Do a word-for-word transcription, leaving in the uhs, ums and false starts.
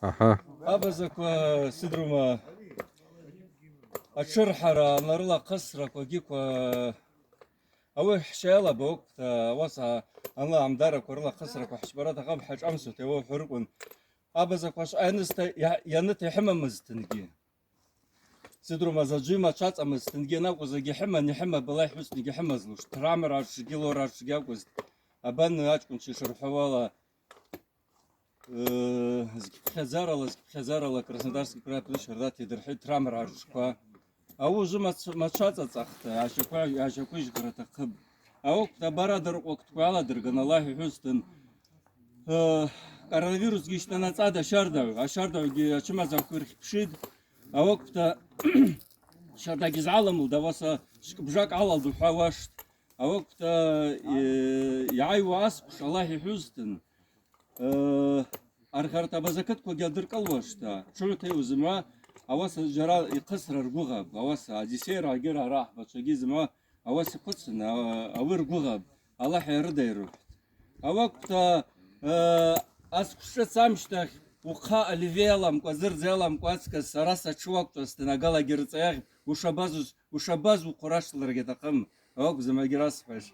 Аха. Абазаква, сидрума, атшырхӏара, анарыла хъысраква гьиква, ауи хӏшайалаба уакӏвта, ауаса анла амдараква рыла хъысраква хӏчпара атахъыпӏ, хӏашӏамсута, ауи хӏвырквын. Абазаква швъа йаныста, йа-, йаныта йхӏымамызтынгьи. Сидрума, заджвима тшацӏамызтынгьи, йанакӏвызгьи хӏыман, йхӏымапӏ, Аллахӏ йхӏвузтынгьи хӏымазлуш. Трамра атшгьи, лора атшгьи акӏвызтын. Абан ачкӏвын йшырхӏвауала, э, зкьыпхьадзарала, зкьыпхьадзарала Краснодарский край апны щардата йдырхӏитӏ трамра атшква. Ауи ужвы мац-, мачвацӏацӏахта, йгӏащаква-, йгӏащаквыжьхра атахъыпӏ. Ауи акӏвта абарадыркъва уакӏвтква гӏаладырган, Аллахӏ йхӏвузтын, э, коронавирусгьи йщтанацӏатӏ ащардагӏв, ащардагӏвгьи ачымазагӏвква йырхьпшитӏ. Ауи акӏвта щардагьи згӏаламылтӏ, ауаса швкьыбжакӏ гӏалалдухӏвауаштӏ. Ауи акӏвта, э, йгӏайуа асквш, Аллахӏ йхӏвузтын, Э, архарта абазакытквагьи адыркӏылуаштӏ, тшыгӏвта йаъу зымгӏва, ауаса зджьара йхъысра ргвыгъапӏ, ауаса Одиссейра, Агира, арахӏбачвагьи зымгӏва ауаса йхъвыцын, а-, ауи ргвыгъапӏ, Аллахӏ йарыдайрыхӏвтӏ. Ауи акӏвта, э, асквш шӏыц амщтахь, ухъа оливье йаламкӏва, зырдза йаламкӏва ацкъаз, араса тшы уаквчӏвазтын, агалагьи рыцӏа йагъьпӏ, ушабаз уз-, ушабаз ухъврашлыргьи атахъым, ауи акӏвзамгьи расхӏвуаш.